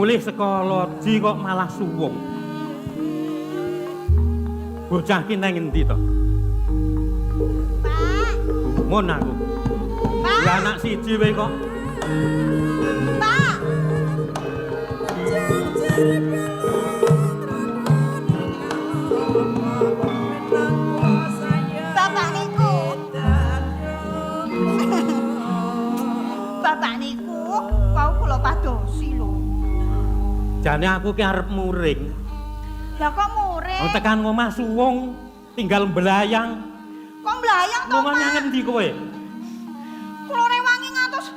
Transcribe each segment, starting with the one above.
Mulih saka loji kok malah suwung. Bocah ki nang endi to? Pak, Gumun aku. Pak. Lah anak siji wae kok. Pak. Bapak niku. Bapak niku wau kula padosi lho. Jane aku ki arep muring. Lah kok muring? Wong tekan omah suwung, tinggal mblayang. Kok mblayang to, Lunga Pak? nyang endi kowe? Kula rewangi ngantos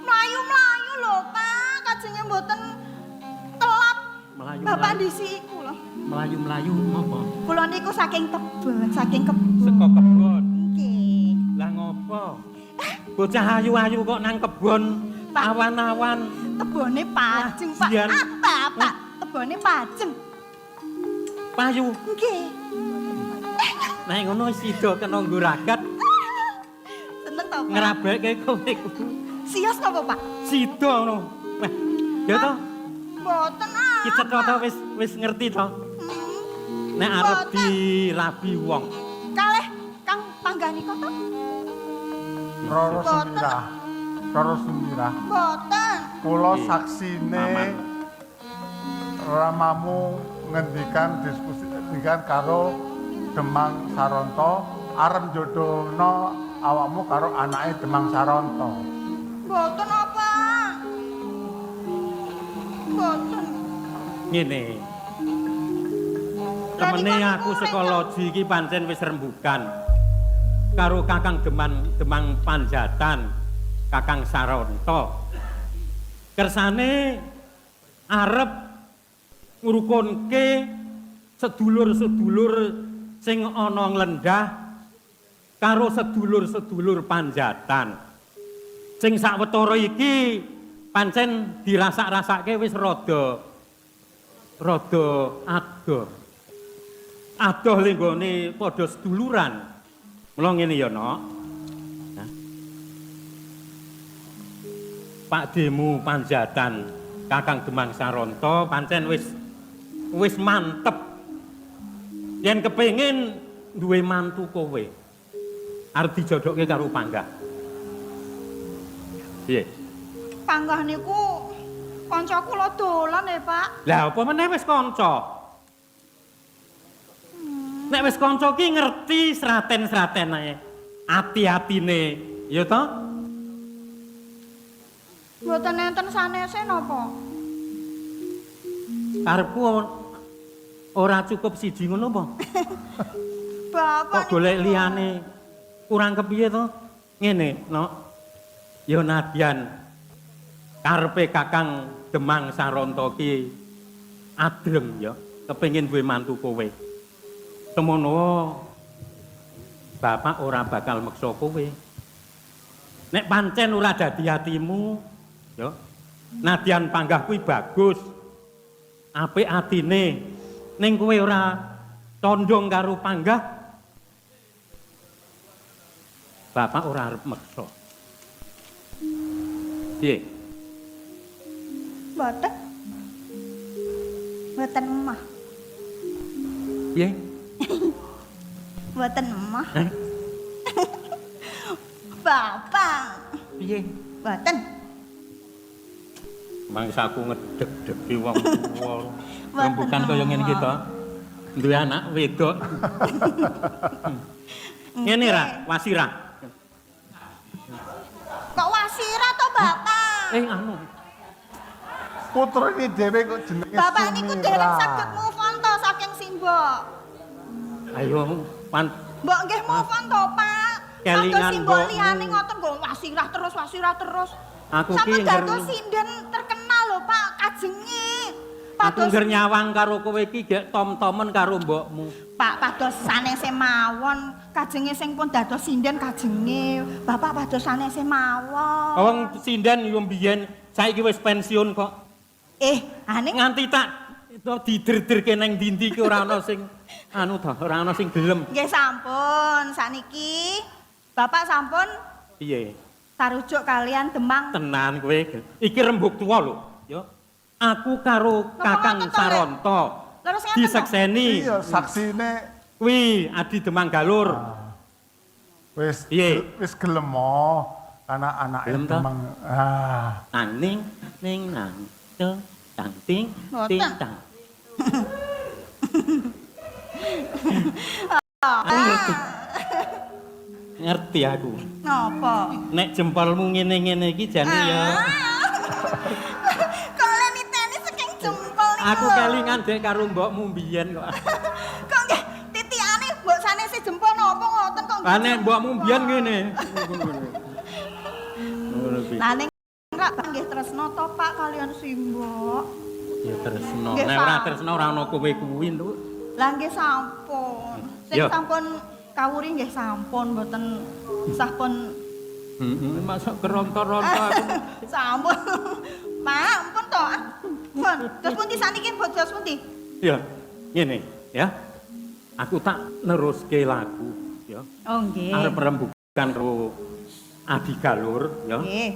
mlayu-mlayu lho, Pak. Kajenge mboten telat. Mlayu. Bapak ndisiki kula. Mlayu-mlayu ngopo? Kula niku saking tebet, saking kebon. Saka kebon. Nggih. Lah ngopo? Bocah ayu-ayu kok nang kebon Pak. awan-awan. Tebone pajeng, Pak. Jian. Ah, Bapak, tebone pajeng. Payu. Nggih. Nek ngono sida kena nggo ragat Seneng to, Pak? ngrabekke kowe kuwi. Sios napa, Pak? Sida ngono. Wah, ya to, Mboten ah. ki cetha to wis wis ngerti to. Hmm. Nek arep Mboten. dirabi wong. Kalih Kang pangganika to? Roro Boten. Sumirah. Roro Sumirah. Mboten. Kula Nggih. saksine Paman. ramamu ngendikan diskusi ngendikan karo Demang Saronto arep jodohno awakmu karo anake Demang Saronto. Mboten apa? Mboten. Ngene. Lah, Temene niku aku niku saka loji iki pancen wis rembugan karo Kakang Demang Demang Panjatan, Kakang Saronto. Kersane arep ngrukunke sedulur-sedulur sing ana nglendah karo sedulur-sedulur Panjatan. Sing sawetara iki pancen dirasak-rasake wis rada rada adoh. Adoh lenggone padha seduluran. Mula ngene ya, Nok. Nah. Pak Demu Panjatan, Kakang Demang Saronto pancen wis wis mantep. Yen kepengin duwe mantu kowe, arep dijodohke karo panggah. Piye? Panggah niku kanca kula dolan ya, Pak. Lah apa meneh wis kanca? Nek wis kanca ki ngerti sraten-sratene, ati-atine, ya toh? Mboten enten sanese napa? Karepku ora cukup siji ngono apa? Bapak Kok golek liyane kurang kepiye to? Ngene, Nok. Ya nadyan karepe Kakang Demang Saronto ki adreng ya, kepengin duwe mantu kowe. Semono bapak ora bakal meksa kowe. Nek pancen ora dadi atimu, ya. Nadyan panggah kuwi bagus. Apik atine. Ning kowe ora condong karo panggah, bapak ora arep meksa. Piye? Mboten. Mboten emah. Piye? Mboten emah. Hah? Bapak. Piye? Mboten. Mangsaku ngedeg-degi wong tuwa. Rembukan kaya ngene iki to. Duwe anak wedok. Ngene ra, Wasira. Kok Wasira to, Bapak? Anu. Putra ini dhewe kok jenenge Bapak niku Sumirah. dereng saged move on to saking simbok. Ayo pan Mbok nggih move on to, Pak. Kelingan Kados simbok mbokmu. liyane ngoten nggo Wasirah terus, Wasirah terus. Aku Sampe ki dados sinden terkenal lho, Pak, kajenge. Aku Pados ngger nyawang karo kowe iki gek tom-tomen karo mbokmu. Pak pados sanese mawon, kajenge sing pun dados sinden kajenge. Bapak pados sanese mawon. Wong sinden yo mbiyen saiki wis pensiun kok. Aning Nganti tak itu didir-dirke nang ndi-ndi ki ora ana sing anu to, ora ana sing gelem. nggih sampun sakniki Bapak sampun Piye? tarujuk kalian Demang. Tenan kowe. Iki rembug tuwa lho, yo. Aku karo Napa Kakang ngoten to, Lek? Saronto Leres ngaten to? disekseni. Iya, saksine Kuwi Adi Demang Galur. Wis Piye? wis gelem mo karena anake Gelem toh? Demang. Ah, Nang ning ning nang te tang ting ting Mboten. tang. Aku ngerti. Ngerti aku. Napa? Nek jempolmu ngene-ngene iki jane ya. Ah. Kok leniteni saking jempol niku. Aku lho. kelingan dek karo mbokmu mbiyen kok. Kok nggih titikane mbok sanese jempol napa ngoten kok nggih. Lah nek mbokmu mbiyen ngene. Ngono kuwi. Lah ning rak nggih tresno to Pak kalian simbok. Ya tresno. Nggih, Nek ora Pak. tresno ora ana kowe kuwi, Nduk. Lah nggih sampun. Sing Yo. sampun kawuri nggih sampun mboten sampun. Heeh, masa keronto-ronto aku. Sampun. Pak, ampun to. Ah, pun. Terus pundi saniki mbok terus pundi? Ya, ngene ya. Aku tak neruske lagu ya. Oh nggih. Arep rembugan karo Adi Galur ya. Nggih.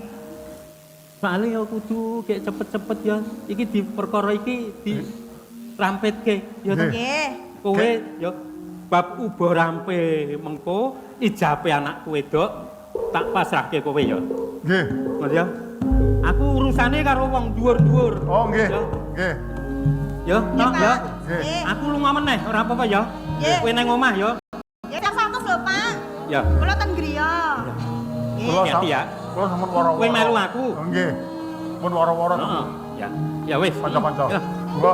Soale ya kudu gek cepet-cepet ya. Iki di perkara iki di rampetke ya to. Nggih. Nggih. Kowe ya bab uba rampe mengko ijape anakku wedok tak pasrahke kowe ya. Nggih. Ngono ya. Aku urusane karo wong dhuwur-dhuwur. Oh, nggih. Ya. Nggih. Ya, Nggih, no, Pak. ya. Nggih. Nggih. Aku lunga meneh ora apa-apa ya. Nggih. Kowe nang omah ya. Ya cak 100 lho, Pak. Ya. Kula ten griya. Nggih. Kula Hati-hati ya. Kula sampun woro-woro. Kowe melu aku. Oh, nggih. Pun woro-woro. Heeh. Ya. Ya wis. Kanca-kanca. Ya. Monggo.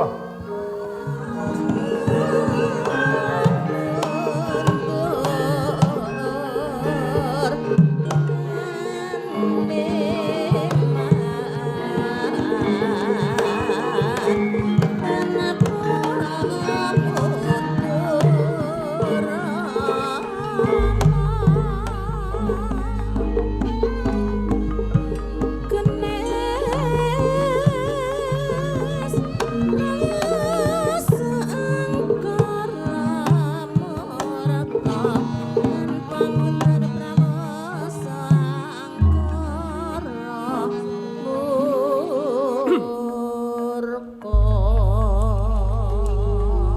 Kenes.